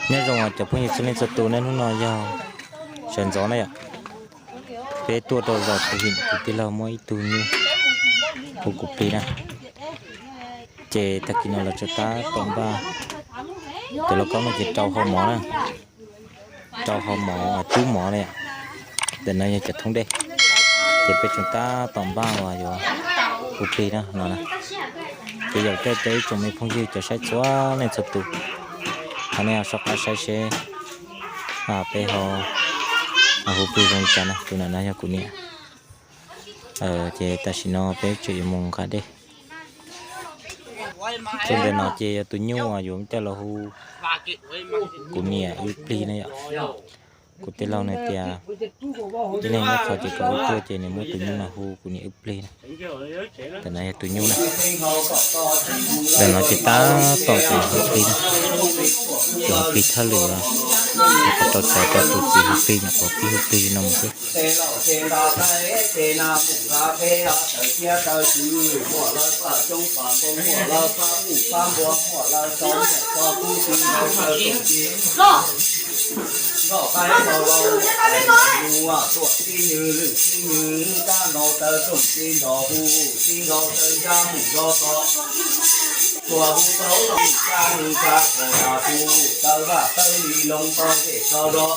Nyob zoo cov phooj ywg txhua leej txhua tus na, hnub no yog sawv ntxov na yom, peb tuaj rau zos Phu Him, kuv tij laug muaj ib tug nyuj hu kuv plig na, ces tag kis no lawv tseem tab tom npaj, cov lauj kaub no ces rau hau mov na, rau hau mov, cub mov na yom. Ntawm no yog cov thoob dej, ces peb tseem tab tom npaj uas yuav hu plig na no na. Ces yaum caij rau ib tsoom me phooj ywg cov saib txhua leej txhua tus, thov nej ho soj qab saib seb peb ho hu plig zoo li cas na. Tus ntawm no yog kuv niam. Ces tam sim no peb tseem yuav mus nqa dej. Tus ntawm no ces yog tus nyuj uas yuav coj los hu kuv niam wb plig na yom. Kuv tij laug nws tias ib leeg nyob qhov ces kom wb tuaj ces nws muab tus nyuj no hu kuv niam wb plig na. Ntawm no yog tus nyuj na. Ntawm no ces tab tom ces hu plig na. Ces hu plig thawj lwm, rau txawv rau tus txiv hu plig nyuam qhuav pib hu plig li no mus xwb. Nkauj qaib tau los, tuam txij nws lwm txij nws, kab ntaus taw tsoom txiv nrog hu, txiv nkaus taw nrab mus zog tod. Tuam hu tau los tsa nws tsa qhov hu, taw vaj taw li loo tau zem tau zog.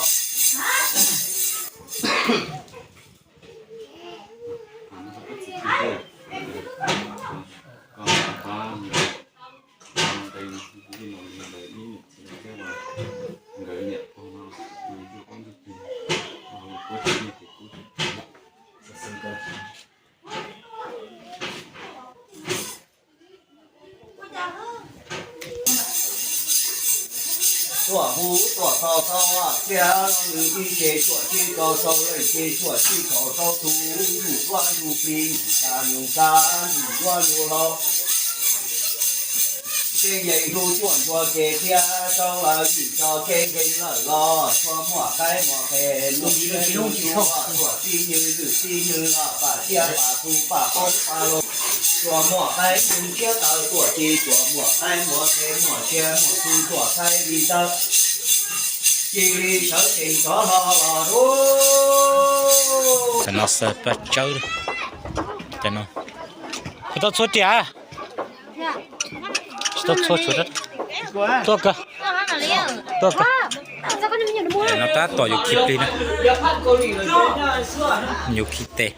Tuam hu tuam tau tau tiag, nws ib ce cuam tib kaus rau, leej ce cuam tib kaus rau tus, ntuj duab ntuj plig, ntuj sa ntuj sa, ntuj duab ntuj hlau. Kev yeej hlub cuam ntsuag kev thiab, rau lawv yim tso kev nkees lawm los, txhua muaj qaib muaj qe, ntuj ntuj tuam txij nws lwm txij nws, pam thiab pam tus pam poob pam loo. Tsuas muaj qaib ntuj thiab taw tuam txij, tsuas muaj qaib muaj qe muaj sia muaj tus tuam qaib li taw. Cia li sawv tsees rov hlo los lub. Tam no xaws paj tsawb, tam no tau txhua riam, tsis tau txhua, tuaj kawg, tuaj kawg. No tab tom yuav khi plig na, yuav khi tes.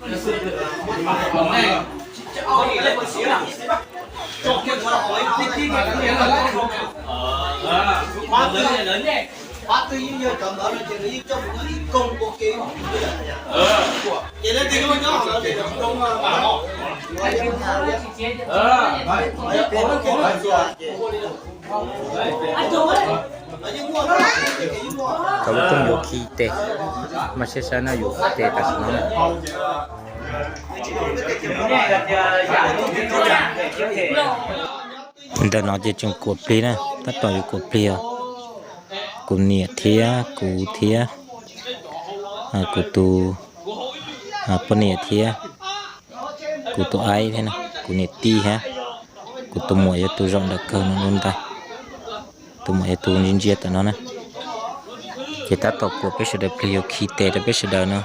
Tau lub rooj yuav khi tes, mas sab sab no yuav khi tes tam sim no. Ntawm no ces tseem kuam plig na, tab tom yuav kuam plig os. Kuv niam thiab kuv thiab, kuv tus poj niam thiab, kuv tus aib thiab, kuv niam tij thiab, kuv tus muam yog tus zaum ntawm kawg no lub ntais. Tus muam yog tus ntsia ntsia tam no na. Ces tab tom kuam peb sawv daws plig yuav khi tes rau peb sawv daws no.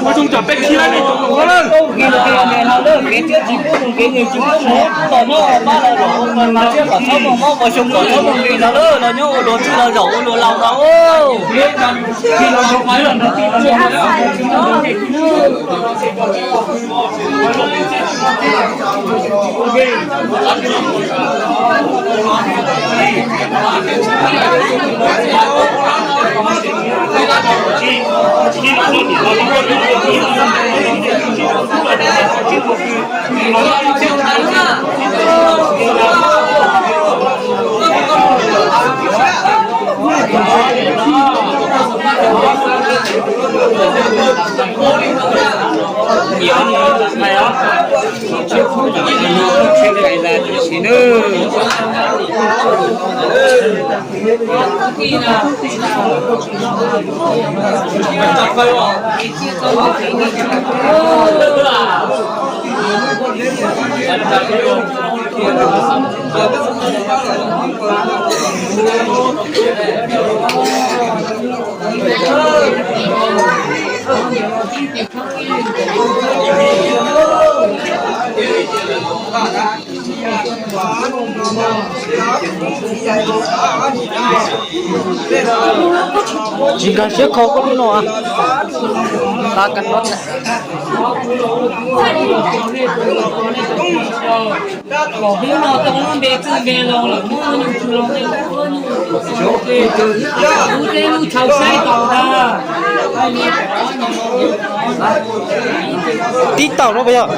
Ua zoo cov peb khib lab ne cov laus lawm. Kev thiab tsis pub kev nws tsis pub mus tom nyob pab los zaum mas thiab kom txhob mus mob ua xyoo kom txhob mus nqis no lawm, los nyob ua luag twj los zaum ua luag laus no. Tsis nkag siab kho koj lub no. Tav kas no. Lawm hnub no tau lub npe txwj npe laus lawm, muab nyuj tsu los nqe lub, lub teb lub chaw saib tau ntag. Tib tau no puas yog?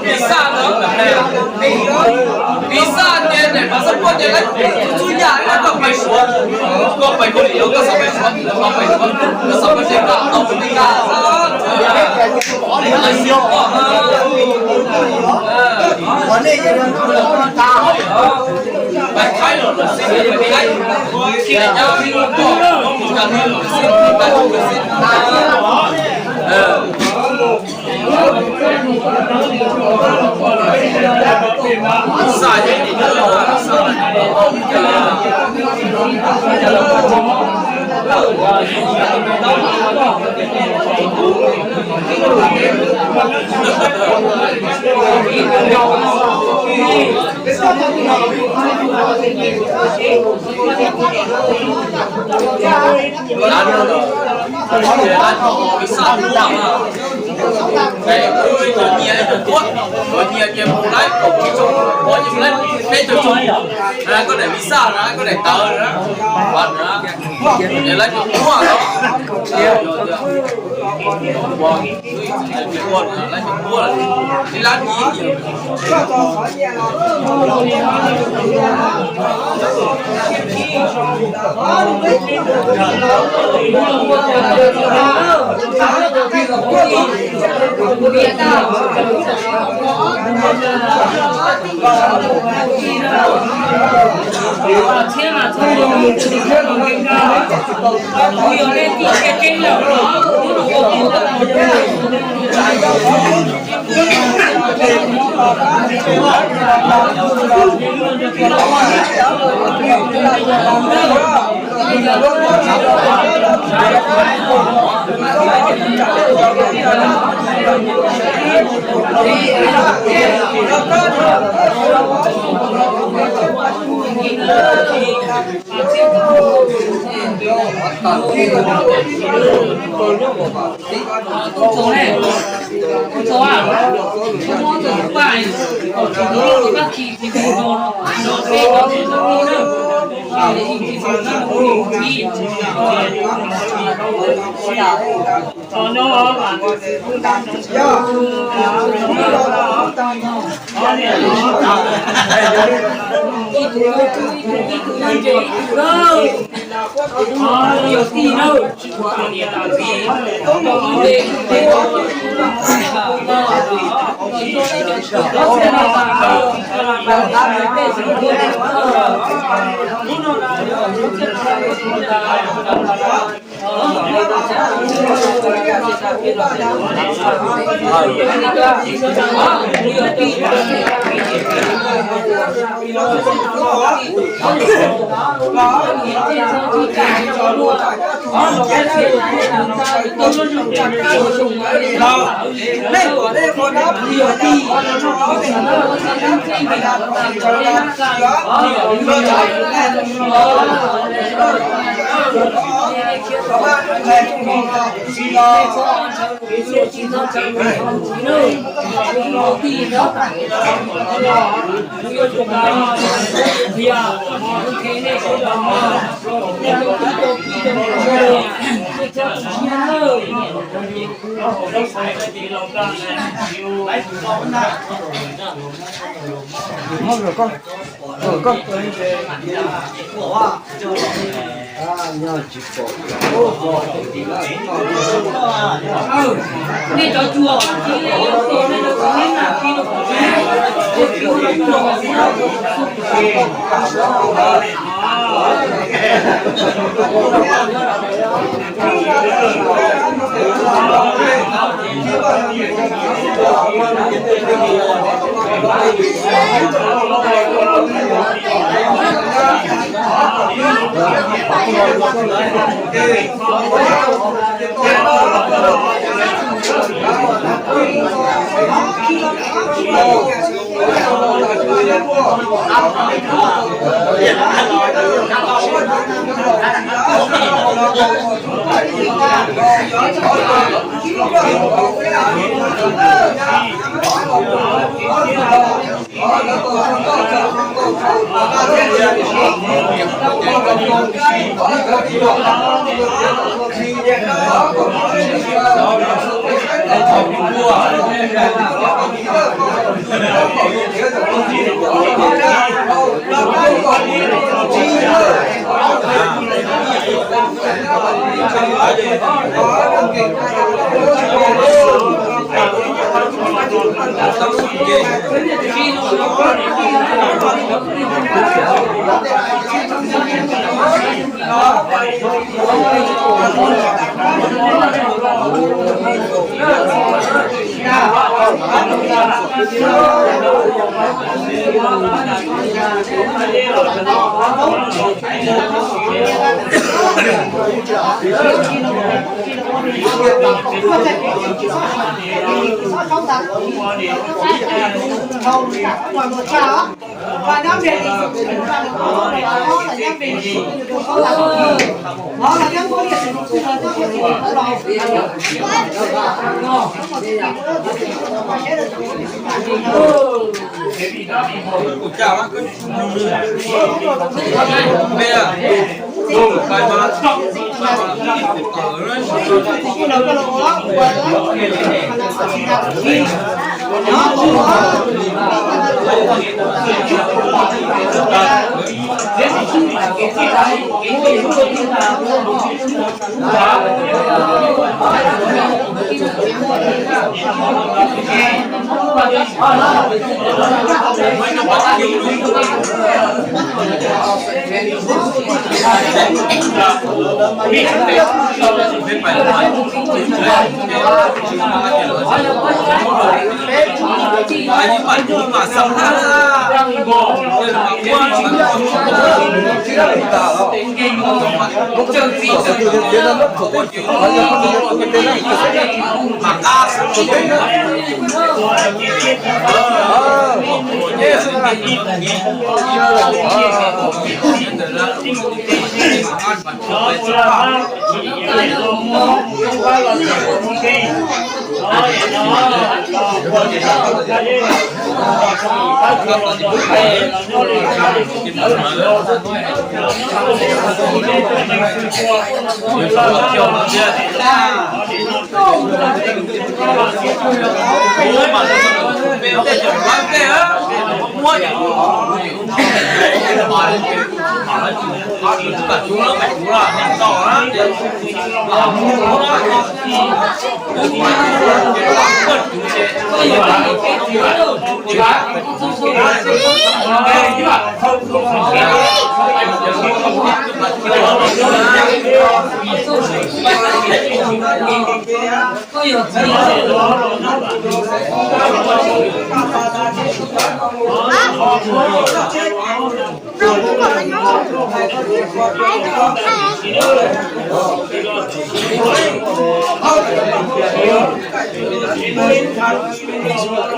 Visa ntawd, visa ntawd mas xab puab tias lawv txhua yam, koj pais Suav, koj pais Kaus Lim los koj xav pais Suav, koj pais Suav, koj xav pais Amelikas, tau Amelikas xwb.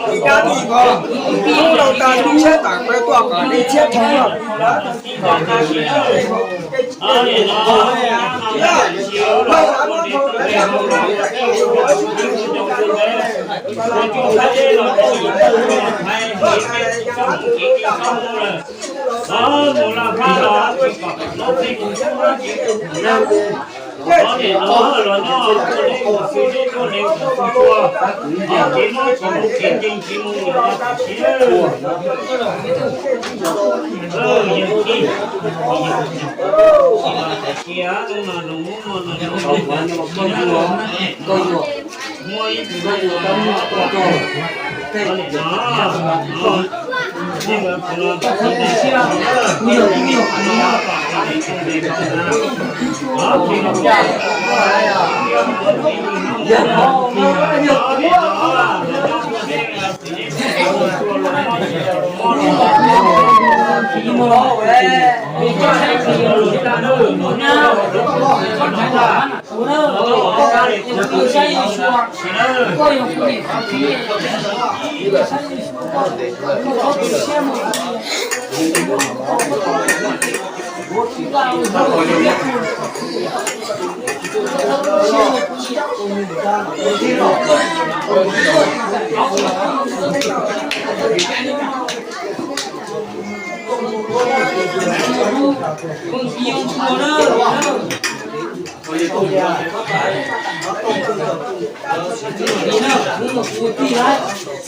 Tus kab tij ko, hnub no tas tub tshiab tam kawg tuaj kom dej tshiab thoob lawm.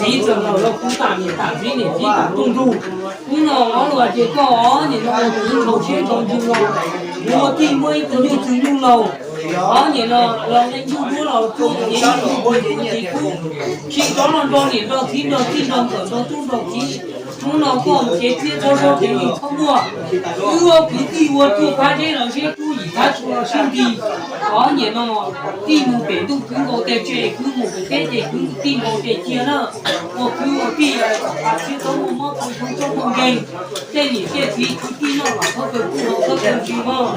Txiv txawm los los kuv tam niam tam txiv niam txiv tam tuj nrug. Hnub no los hais tias koj nim no mus txwv nrhaus siab nrhaus ntsws los, kuv ua tij muaj ib tug nyuj txwg nyuj laus, ob nim no los leej ntuj duab los txuj cev ntuj tub tub cev tub, tsis rov los nrog niam nrog txiv nrog txij nrog nkawm nrog tub nrog kiv, Hnub no koj mus kev txiab txhob zov kev ywg txhob muaj. Wb ua kwv tij ua tsuj phab zeb los zeb kub yim phab tsuj los sib nti. Qhov niaj no tij mus pem ntuj kwv nkaus tes tseg, kwv mus pem teb ces kwv tij nkaus tes cia na. Ua kwv ua tij, txiab txhob muaj mob, txhob muaj nkeeg. Tej niam tej txiv kwv tij noj los txhob kaw kuj los txhob kaw ntsis mog.